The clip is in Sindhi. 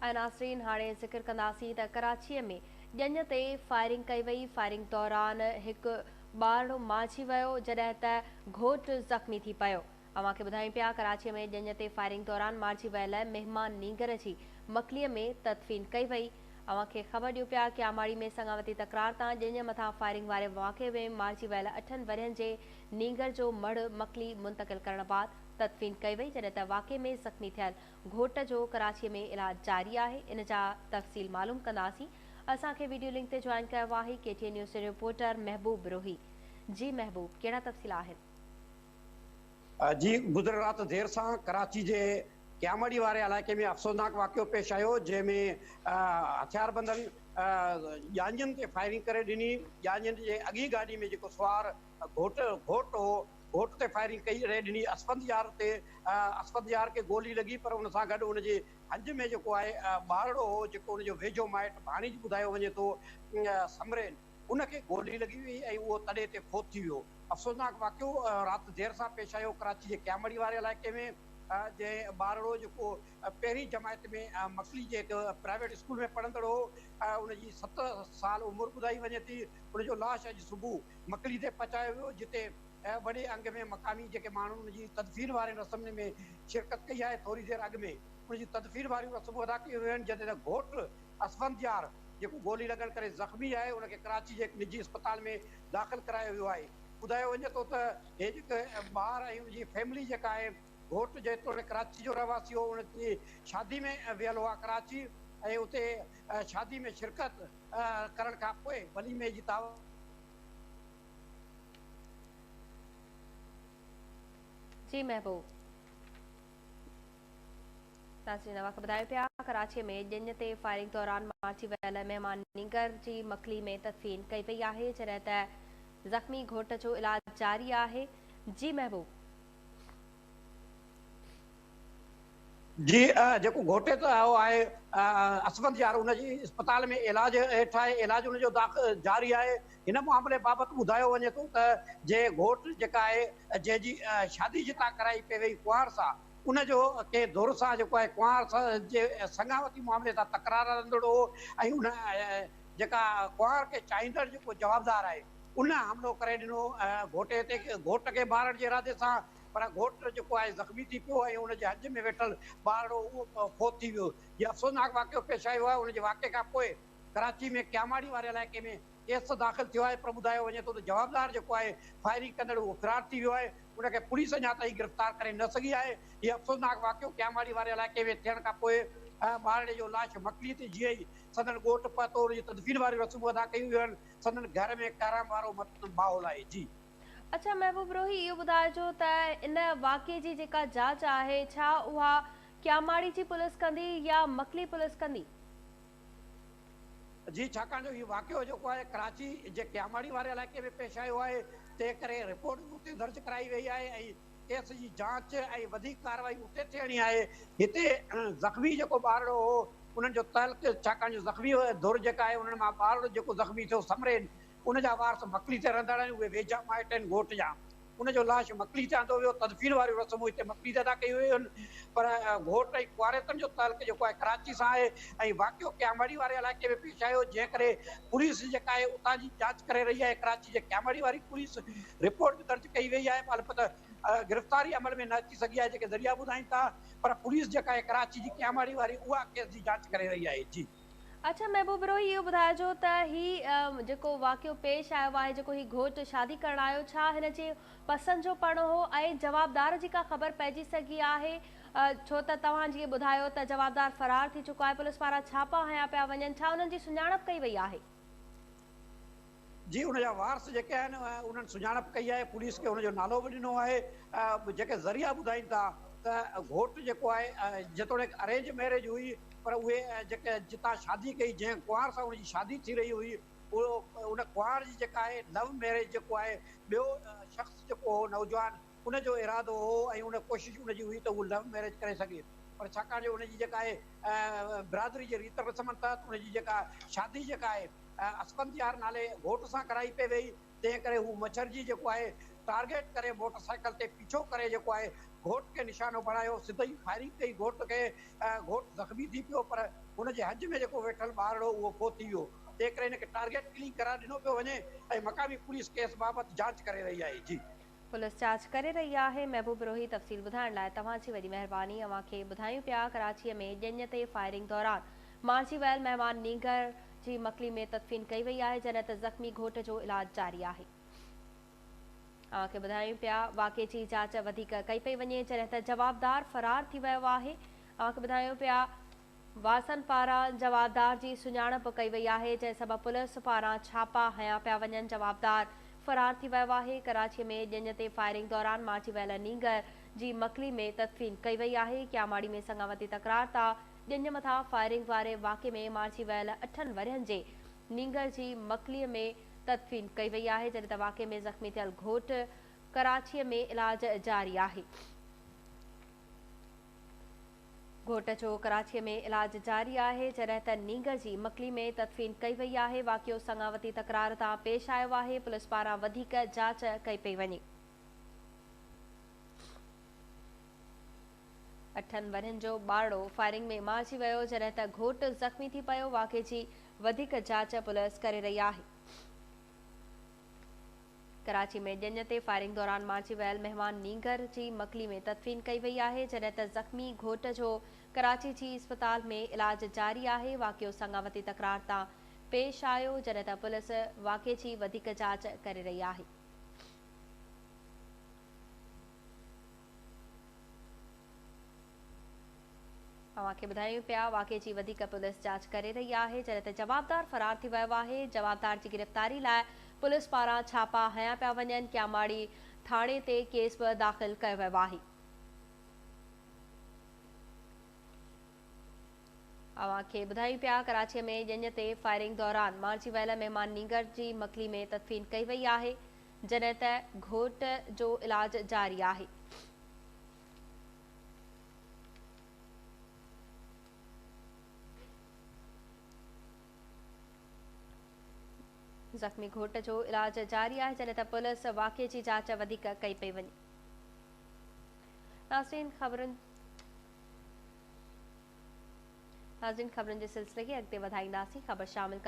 ۽ ناظرين هاڻي ذڪر ڪنداسين ته ڪراچي ۾ ڄڃ تي فائرنگ ڪئي وئي، فائرنگ دوران هڪ ٻارڙو مارجي ويو جڏهن ته گهوٽ زخمي ٿي پيو. اوهان کي ٻڌايون پيا ڪراچي ۾ ڄڃ تي فائرنگ دوران مارجي ويل مهمان نينگر جي مڪلي ۾ تدفين ڪئي وئي. اوهان کي خبر ڏيون پيا ڪياماڙي ۾ سڱاوتي تڪرار تان ڄڃ مٿان فائرنگ واري واقعي ۾ مارجي ويل اٺن ورهين جي نينگر جو مڙهه مڪلي منتقل ڪرڻ بعد تدفين ڪئي وئي جڏهن ته واقعي ۾ زخمي ٿيل گهوٽ جو ڪراچي ۾ علاج جاري آهي ان جا تفصيل معلوم ڪنداسين اسان کي ويڊيو لنڪ تي جوائن ڪيو آهي ڪي ٽي اين نيوز جي رپورٽر محبوب روهي جي محبوب ڪهڙا تفصيل آهن. جي گذريل رات دير سان ڪراچي جي ڪياماڙي واري علائقي ۾ افسوسناڪ واقعو پيش آيو جنهن ۾ هٿياربندن ڄاڃين تي فائرنگ ڪري ڏني ڄاڃين جي اڳين گاڏي ۾ جيڪو سوار گهوٽ گهوٽ هو گهوٽ تي فائرنگ ڪئي ري ڏني اسفند يار تي اسفند يار کي گولي لڳي پر ان سان گڏ ان جي هنج ۾ جيڪو آهي ٻارڙو هو جيڪو ان جو ويجهو مائٽ ڀاڻيج ٻڌايو وڃي ٿو سمرين ان کي گولي لڳي وئي ۽ اهو تڏي تي فوت ٿي ويو افسوسناڪ واقعو رات دير سان پيش آيو ڪراچي جي ڪيامڙي واري علائقي ۾ جنهن ٻارڙو جيڪو پهرين جماعت ۾ مڪلي جي هڪ پرائيويٽ اسڪول ۾ پڙهندڙ هو ان جي 7 سال عمر ٻڌائي وڃي ٿي ان جو لاش اڄ صبح مڪلي تي پهچايو ويو، جتي وڏي انگ ۾ مقامي جيڪي ماڻهن ان جي تدفين وارين رسمن ۾ شرڪت ڪئي آهي، ٿوري دير اڳ ۾ ان جي تدفين واريون رسمون ادا ڪيون ويون آهن، جڏهن ته گهوٽ اسفنديار جيڪو گولي لڳڻ ڪري زخمي آهي، ان کي ڪراچي جي هڪ نجي اسپتال ۾ داخل ڪرايو ويو آهي. ٻڌايو وڃي ٿو ته هي جيڪي ٻار ۽ ان جي فيملي جيڪا آهي، گهوٽ جيتوڻيڪ ڪراچي جو رهواسي هو، ان جي شادي ۾ ويل هئا ڪراچي ۽ اتي شادي ۾ شرڪت ڪرڻ کان پوء وليمي جي دعوت. جي محبوب ناظرين اوهان کي ٻڌايون پيا ڪراچي ۾ ڄڃ تي فائرنگ دوران مارجي ويل مهمان نينگر جي مڪلي ۾ تدفين ڪئي وئي آهي جڏهن ته زخمي گهوٽ جو علاج جاري آهي جي محبوب. جي جيڪو گهوٽيت آيو آهي اسفند يار ان جي اسپتال ۾ علاج هيٺ آهي علاج ان جو جاري آهي هن معاملي بابت ٻڌايو وڃي ٿو ته جنهن گهوٽ جيڪا آهي جنهن جي شادي جتان ڪرائي پئي وئي ڪنوار سان ان جو ڪنهن ڌر سان جيڪو آهي ڪنوار سان جي سڱاوتي معاملي سان تڪرار هلندڙ هو ۽ ان جيڪا ڪنوار کي چاهيندڙ جيڪو جوابدار آهي ان حملو ڪري ڏنو گهوٽي تي گهوٽ کي مارڻ جي ارادي سان پر گهوٽ جيڪو آهي زخمي ٿي پيو ۽ ان جي هنج ۾ ويٺل ٻارڙو اهو فوت ٿي ويو. جي افسوسناڪ واقعو پيش آيو آهي ان جي واقعي کان پوء ڪراچي ۾ ڪياماڙي واري علائقي ۾ ڪيس داخل ٿيو آهي پر ٻڌايو وڃي ٿو ته جوابدار جيڪو آهي فائرنگ ڪندڙ اهو فرار ٿي ويو آهي ان کي پوليس اڃا تائين گرفتار ڪري نه سگهي آهي. هي افسوسناڪ واقعو ڪياماڙي واري علائقي ۾ ٿيڻ کان پوء ٻارڙي جو لاش مڪلي تي جيئن ئي سندن ڳوٺ پهتو ان جي تدفين واريون رسمون ادا ڪيون ويون آهن سندن گهر ۾ ڪهرام وارو ماحول آهي. جي. اڇا محبوب روهي اهو ٻڌائجو ته ان واقعي جي جيڪا جاچ آهي ڇا اها ڪياماڙي جي پوليس ڪندي يا مڪلي پوليس ڪندي؟ جي ڇاڪاڻ جو هي واقعو جيڪو آهي ڪراچي جي ڪياماڙي واري علائقي ۾ پيش آيو آهي تنهن ڪري رپورٽ به اتي درج ڪرائي وئي آهي ۽ ڪيس جي جاچ ۽ وڌيڪ ڪارروائي اتي ٿيڻي آهي هتي زخمي جيڪو ٻارڙو هو انهن جو تعلق ڇاڪاڻ جو زخمي ڌر جيڪا آهي انهن مان ٻارڙو جيڪو زخمي ٿيو سمرين ان جا وارث مڪلي تي رهندڙ آهن، اهي ويجها مائٽ آهن گهوٽ جا. ان جو لاش مڪلي تي آندو ويو، تدفين واريون رسمون هتي مڪلي تي ادا ڪيون ويون آهن، پر گهوٽ ۽ ڪنواريتن جو تعلق جيڪو آهي ڪراچي سان آهي ۽ واقعو ڪياماڙي واري علائقي ۾ پيش آيو، جنهن ڪري پوليس جيڪا آهي اتان جي جاچ ڪري رهي آهي، ڪراچي جي ڪياماڙي واري پوليس رپورٽ به درج ڪئي وئي آهي، البته گرفتاري عمل ۾ نه اچي سگهي آهي، جيڪي ذريعا ٻڌائين ٿا، پر پوليس جيڪا آهي ڪراچي جي ڪياماڙي واري اها ڪيس جي جاچ ڪري رهي آهي. جي. اڇا محبوب بروهي اهو ٻڌائجو ته هي جيڪو واقعو پيش آيو آهي جيڪو هي گهوٽ شادي ڪرڻ آيو ڇا هن جي پسند جو پرڻو هو ۽ جوابدار جي ڪا خبر پئجي سگهي آهي ڇو ته توهان جيئن ٻڌايو ته جوابدار فرار ٿي چڪو آهي پوليس پاران ڇاپا هنيا پيا وڃن ڇا انهن جي سڃاڻپ ڪئي وئي آهي. جي ان جا وارث جيڪي آهن انهن سڃاڻپ ڪئي آهي پوليس کي ان جو نالو به ڏنو آهي جيڪي ذريعا ٻڌائين ٿا ته گهوٽ جيڪو آهي جيتوڻيڪ ارينج ميريج هئي پر اهي جيڪي جتان شادي ڪئي جنهن ڪنوار سان ان جي شادي ٿي رهي هئي اهو ان ڪنوار جي جيڪا آهي لو ميريج جيڪو آهي ٻيو شخص جيڪو هو نوجوان ان جو ارادو هو ۽ ان ڪوشش ان جي هئي ته هو لو ميريج ڪري سگهي پر ڇاڪاڻ جو ان جي جيڪا آهي برادري جي ريت رسمن تحت ان جي جيڪا شادي جيڪا آهي اسفنديار نالي گهوٽ سان ڪرائي پئي وئي، تنهن ڪري هو مڇرجي جيڪو آهي ٽارگيٽ ڪري موٽر سائيڪل تي پيڇو ڪري جيڪو آهي گهوٽ کي نشانو بڻايو، سڌي فائرنگ ڪئي گهوٽ کي، گهوٽ زخمي ٿي پيو پر هن جي هنج ۾ جيڪو ويٺل ٻارڙو اهو فوت ٿي ويو، تنهن ڪري هن کي ٽارگيٽ ڪلنگ قرار ڏنو پيو وڃي ۽ مقامي پوليس ڪيس بابت جاچ ڪري رهي آهي. جي. پوليس جاچ ڪري رهي آهي. محبوب روهي تفصيل ٻڌائڻ لاء توهان جي وڏي مهرباني. اوهان کي ٻڌايون پيا ڪراچي ۾ ڄڃ تي فائرنگ دوران مارجي ويل مهمان نينگر جي مڪلي ۾ تدفين ڪئي وئي آهي، جڏهن ته زخمي گهوٽ جو علاج جاري آهي. اوهان کي ٻڌايون پيا واقعي جي جاچ وڌيڪ ڪئي پئي وڃي، جڏهن ته جوابدار فرار ٿي ويو آهي. اوهان کي ٻڌايون پيا وارثن پاران جوابدار جي سڃاڻپ ڪئي وئي آهي، جنهن سبب پوليس پاران ڇاپا هنيا پيا وڃن، جوابدار فرار ٿي ويو آهي. ڪراچي ۾ ڄڃ تي فائرنگ دوران مارجي ويل نينگر جي مڪلي ۾ تدفين ڪئي وئي آهي. ڪياماڙي ۾ سڱاوتي تڪرار تان ڄڃ مٿان فائرنگ واري واقعي ۾ مارجي ويل 8 ورهين جي نينگر جي مڪلي ۾ تدفين ڪئي وئي آهي، جڏهن ته واقعي ۾ زخمي ٿيل گهوٽ ڪراچي ۾ علاج جاري آهي. گهوٽ جو ڪراچي ۾ علاج جاري آهي، جڏهن ته نينگر جي مڪلي ۾ تدفين ڪئي وئي آهي. واقعو سڱاوتي تڪرار تان پيش آيو آهي، پوليس پاران وڌيڪ جاچ ڪئي پئي وڃي. 8 ورهين جو ٻارڙو فائرنگ ۾ مارجي ويو، جڏهن ته گهوٽ زخمي ٿي پيو. واقعي جي وڌيڪ جاچ پوليس ڪري رهي آهي. ڪراچي ۾ ڄڃ تي فائرنگ دوران مارجي ويل مهمان نينگر جي مڪلي ۾ تدفين ڪئي وئي آهي، جڏهن ته زخمي گهوٽ جو ڪراچي جي اسپتال ۾ علاج جاري آهي. واقعو سڱاوتي تڪرار تان پيش آيو، جڏهن ته پوليس واقعي جي وڌيڪ جاچ ڪري رهي آهي. اوهان کي ٻڌايون پيا واقعي جي وڌيڪ پوليس جاچ ڪري رهي آهي، جڏهن ته جوابدار فرار ٿي ويو آهي. جوابدار جي گرفتاري لاء پوليس پاران ڇاپا هنيا پيا وڃن. ڪياماڙي ٿاڻي تي ڪيس به داخل ڪيو ويو آهي. اوهان کي ٻڌايون پيا ڪراچي ۾ ڄڃ تي فائرنگ دوران مارجي ويل مهمان نينگر جي مڪلي ۾ تدفين ڪئي وئي آهي، جڏهن ته گهوٽ جو علاج جاري آهي. زخمي گهوٽ جو علاج جاري آهي، جڏهن ته پوليس واقعي جي جاچ وڌيڪ ڪئي پئي وڃي. ناظرين خبرن جي سلسلي کي اڳتي وڌائينداسين. خبر شامل ڪنداسين.